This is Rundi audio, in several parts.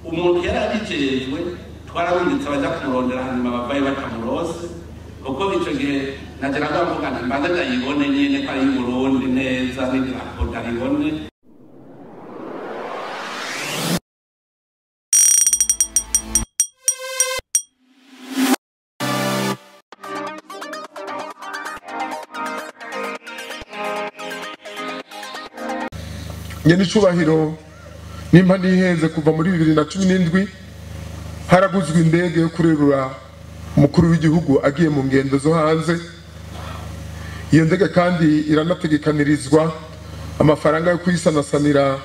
Umuntu yari abijejwe twarabinditse abaja kumurondera, hanyuma bavayo batamurose, kuko ico gihe naje ndavuga nti mbanze ndayibone nyene ko ari iy'Uburundi neza, n'idarapo ndaribone. Nyene icubahiro, nimba nihenze, kuva muri 2017 haraguzwe indege yo kurerura umukuru w'igihugu agiye mu ngendo zo hanze. Iyo ndege kandi iranategekanirizwa amafaranga yo kuyisanasanira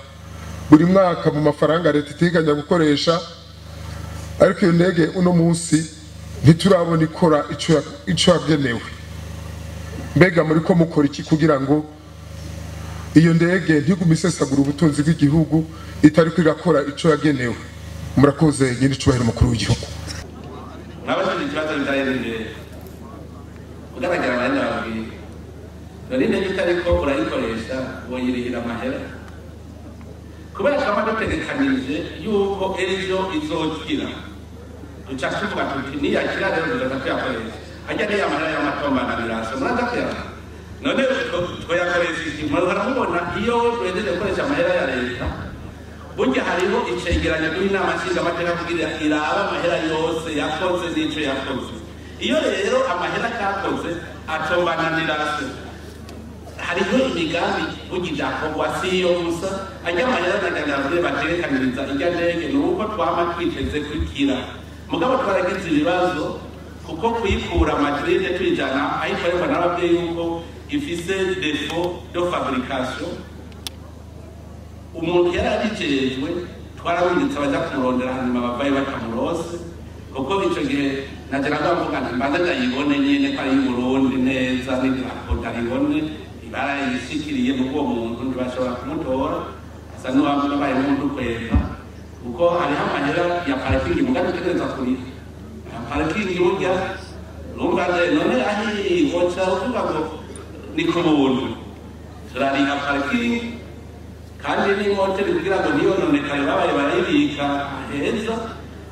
buri mwaka mu mafaranga leta iteganya gukoresha, ariko iyo ndege uno munsi ntiturabona ikora ico yagenewe. Mbega muri ko mukora iki kugira ngo iyo ndege ntigume isesagura ubutunzi bw'igihugu itariko irakora ico yagenewe? Murakoze, nyine icubahiro umukuru w'igihugu. Nabajije ikibazo bijanye n'indege, ugaragara abandi bababwira none indege itariko urayikoresha woyirihira amahera? Kubera twaba dutegekanije yuko ejo izokira, duca tuvuga tuti niyakira rero tugaca tuyakoresha. Harya niyo amahera y'amatombananiraso muraza kuyaha, none twoyakoresha iki? Muhora mubona iyo duhejeje gukoresha amahera ya leta, burya hariho icegeranyo duha inama nshingamateka kugira irabe amahera yose yakoze n'ico yakoze. Iyo rero amahera atakoze atombananirase, hariho imigambi burya idakorwa, si iyo gusa. Arya amahera naganira bategekaniriza irya ndege ni uko twama twiteze kwikira, mugabo twaragize ibibazo kuko kuyikura Madrid tuyijana aho ikorerwa n'ababyeyi yuko ifise défaut de fabrication. Umuntu yari abijejwe twarabinditse abaja kumurondera, hanyuma bavayo batamurose, kuko ico gihe naje ndavuga nti mbanze ndayibone nyene ko ari iy'Uburundi neza, n'idarapo ndaribone. Barayishikiriye, mu uwo muntu ntibashobora kumutora, asa n'uwabaye nk'umuntu kweva, kuko hariho amahera ya parikingi mugabo utegereza kuriha parikingi. Burya urumva none ahi woca uvuga ngo ni ku buntu? Turariha parikingi, kandi n'imoteri kugira ngo ntiyononekare babaye barayibika heza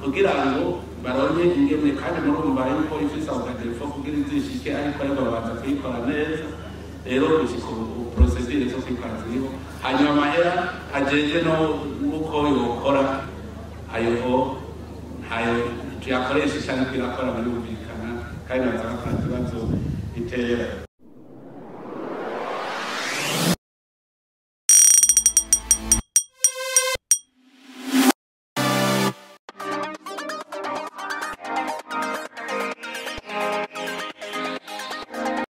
kugira ngo baronke ingene. Kandi murumva yuko ifise ako kadefo, kugira izishike ariko babanza kuyikora neza. Rero gushika ubu procédure zo kuyikora ziriho, hanyuma amahera ajeje no uko yokora ayo ntayo tuyakoresha cyane, kwirakora birumvikana, kandi baza bakora ikibazo bitera.